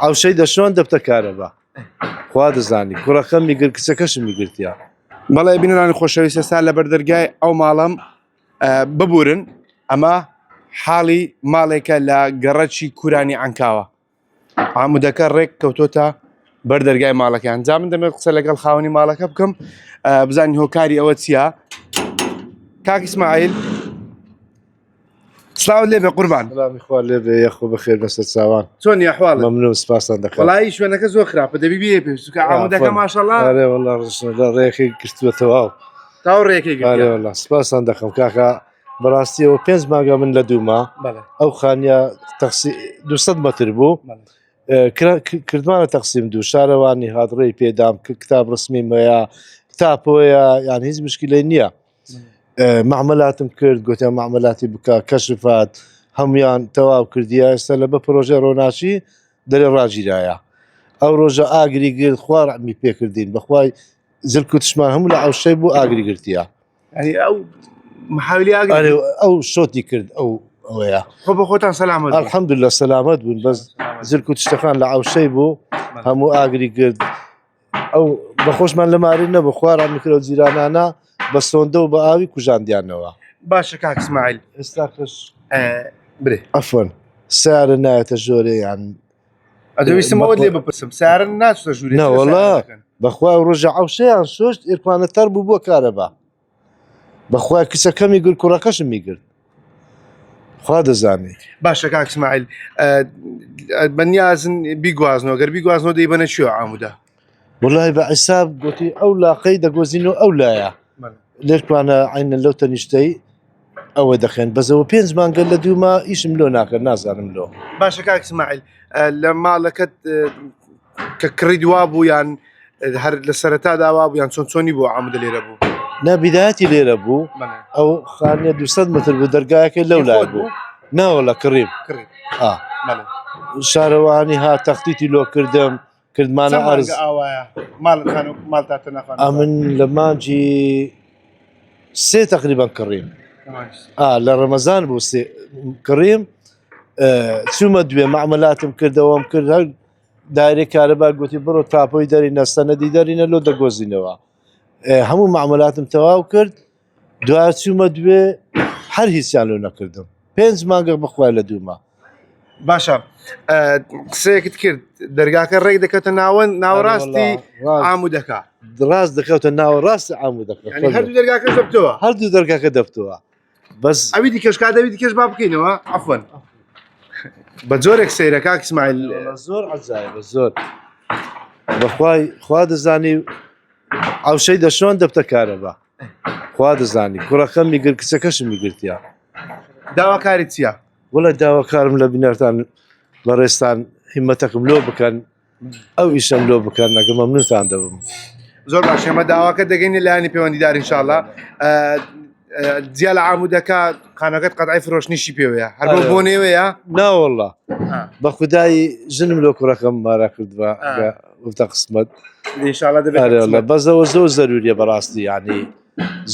عەوشەی دەشۆن دەبتە کارەبا خوا دەزانی کوڕەکەم میگرت کچەکەشم میگرتیا. بەڵێ بینەرانی خۆشەویست ئێستا لەبەر دەرگای ئەو ماڵەم ببورن ئەمە حاڵی ماڵێکە لە گەڕەکی کورانی عەنکاوە عامودەکە ڕێک کەوتۆتە بەر دەرگای ماڵەکەیان جا من دەمێت قسە لەگەڵ خاوەنی ماڵەکە بکەم بزانین هۆکاری ئەوە چییە کاک ئیسماعیل سلااو لێ بێ قوربان سلامی خوا لێ بێ یەخۆ بەخێر بەسەر چاوان چۆن یاحواڵ مەمنون سپاسان دەکەم وڵی شوێنەکە زۆر خراپە دەبی بێ پێش چونکە عامودەکە ماشەڵا ئەرێ وەڵا ڕشنە لە ڕێکی گرتووە تەواو تاو ڕێکی ئەرێ وەڵا سپاسان دەکەم کاکە بەڕاستیەوە پێنج مانگە من لە دووما ئەو خانیە تەقسی 200 متر بوو کردمانە تەقسیم دوو شارەوانی هات ڕێی پێدام کە کتاب ڕسمی مەیە تاپۆیە یان هیچ مشکلەی نییە معمەلاتم کرد گوتیان معمەلاتی بکە کەشفات هەمویان تەواو کردیە ئێستا لە بە پرۆژە ڕۆناشی دەرێ ڕاگیرایە ئەو ڕۆژە ئاگری گرت خوا ڕەحمی پێکردین بەخوای زلک و تشمان هەموو لە عەوشەی بوو ئاگری گرتیە یعنی ئەو محاولی ئاگر ئەرێ ئەو شۆتی کرد ئەو ئەوەیە خۆ بە خۆتان سەلامەت بوون. الحمدلله سەلامەت بوون بەس زلک و تشتەکان لە عەوشەی بوو هەموو ئاگری گرت ئەو بەخۆشمان لە ماری نەبوو خواران میکرە و جیرانانە بە سۆندە و بە ئاوی کوژاندیانەوە باشە کاک ئیسماعیل ئێستا کەش برێ عەفوەن سارە نایەتە ژۆرێ یان ئەدەویستم ئەوەت لێ بپرسم سارە ناچتە ژوورێ نەوەڵا بەخوا ڕۆژە عەوشەیان شۆشت ئێرپانە تەر بوو بۆ کارەبا بەخوا کچەکەمی گرت کوڕەکەشم میگرت خوا دەزانێ باشە کاک سماعیل بەنیازن بیگوازنەوە گەر بیگوازنەوە دەیبەنە چیوە عامودا وڵی بە عیساب گوتی ئەو لاقەی دەگۆزین و ئەو لایە لێرکوانە عینە لەو تەنیشتەی ئەوە دەخێن بەزەوە پێنج مانگە لە دووما ئیشم لۆ ناکە نازانم لۆ باشە کاک سماعیل لە ماڵەکەت کە کڕی دوا بوو یان هەر لە سەرەتادا وا بوو یان چۆن چۆنی بوو عامودە لێرە بوو نا بیدایەتی لێرە بوو ئەو خانیە 200 متر بوو دەرگایەکەی لەو لای بوو ناوە لە کڕیم کڕی آ. شارەوانی ها تەختیتی لۆ کردم کردمانە ئەرز ئاوایە ماڵ ماڵ تاتە ناخوان ئەمن لە مانگی سێ تقریبا کڕیم ئا لە ڕەمەزان بوو سێ کڕیم چوومە دوێ معمەلاتم کردەوەم کرد هەر دایرەی کارەبا گوتی بڕۆ تاپۆی دەرینە سەنەدی دەرینە لۆ دەگۆزینەوە هەموو معمەلاتم تەواو کرد دوا چوومە دوێ هەر هیچیان لۆ نەکردم پێنج مانگە بخوای لە دووما باشە قسەیەکت کرد دەرگاکە ڕێک دەکەوتە ناوەند ناوەڕاستی ئامودەکە ڕاست دەکەوتە ناوەڕاستی ئامودەکە هەردوو دەرگاکە دەبتەوە هەردوو دەرگاکە دەبتەوە بەس ئەوی دیکەش کات ئەوی دیکەش با بکەینەوە عفوەن بە جۆرێک سەیرە کاک ئیسماعیل زۆر عەجایبە زۆر بەخوای خوا دەزانی عەوشەی دەشۆن دەبتە کارەبا خوا دەزانی کوڕەکەم میگرت کچەکەشم میگرتیا داواکاری چییە؟ وڵە داواکارم لە بینەرتان بەڕێزتان هیمەتەکم لۆ بکەن ئەو ئیشەم لۆ بکەن ئەگە مەمنونتان دەبم. زۆر باش ئێمە داواکە دەگەینە لایەنی پەیوەندیدار انشاءاللە جیا لە عامودەکە خانەکەت قەتعی فرۆشتنیشی پێوەیە هەر بۆ بۆ نێوەیە ناوەڵا بە خودای ژنم لۆ کوڕەکەم مارا کردووە وتە قسمەت انشاءاللە دەبێت ئەرێ بەزەوە زۆر زەروریە بەڕاستی یعنی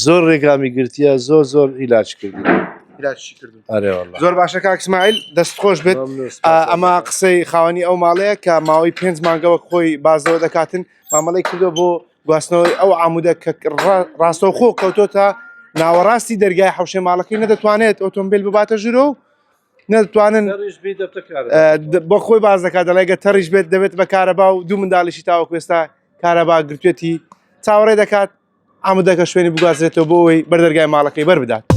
زۆر ڕێگامی گرتیە زۆر زۆر ئیلاج کردی عیلاجی کردو ئەرێ والله زۆر باشە کاک اسماعیل دەست خۆش بێت ممنون، سپاس. ئەمە قسەی خاوەنی ئەو ماڵەیە کە ماوەی پێنج مانگە وەک خۆی بازەوە دەکاتن مامەڵەی کردو بۆ گواستنەوەی ئەو عامودە کە ڕا- ڕاستەوخۆ کەوتۆتە ناوەڕاستی دەرگای حوشەی ماڵەکەی نەدەتوانێت ئۆتۆمبیل بباتە ژورۆ و نەدەتوانن تەڕیش بی دەبتە کارەبا. بۆ خۆی باز دەکات دەڵێ گە تەڕیش بێت دەبێت بە کارەبا و دوو منداڵیشی تاوەکو ئێستا کارەبا گرتوێتی چاوەڕێ دەکات عامودەکە شوێنی بگوازرێتەوە بۆ ئەوەی بەردەرگای ماڵەکەی بەر بدات.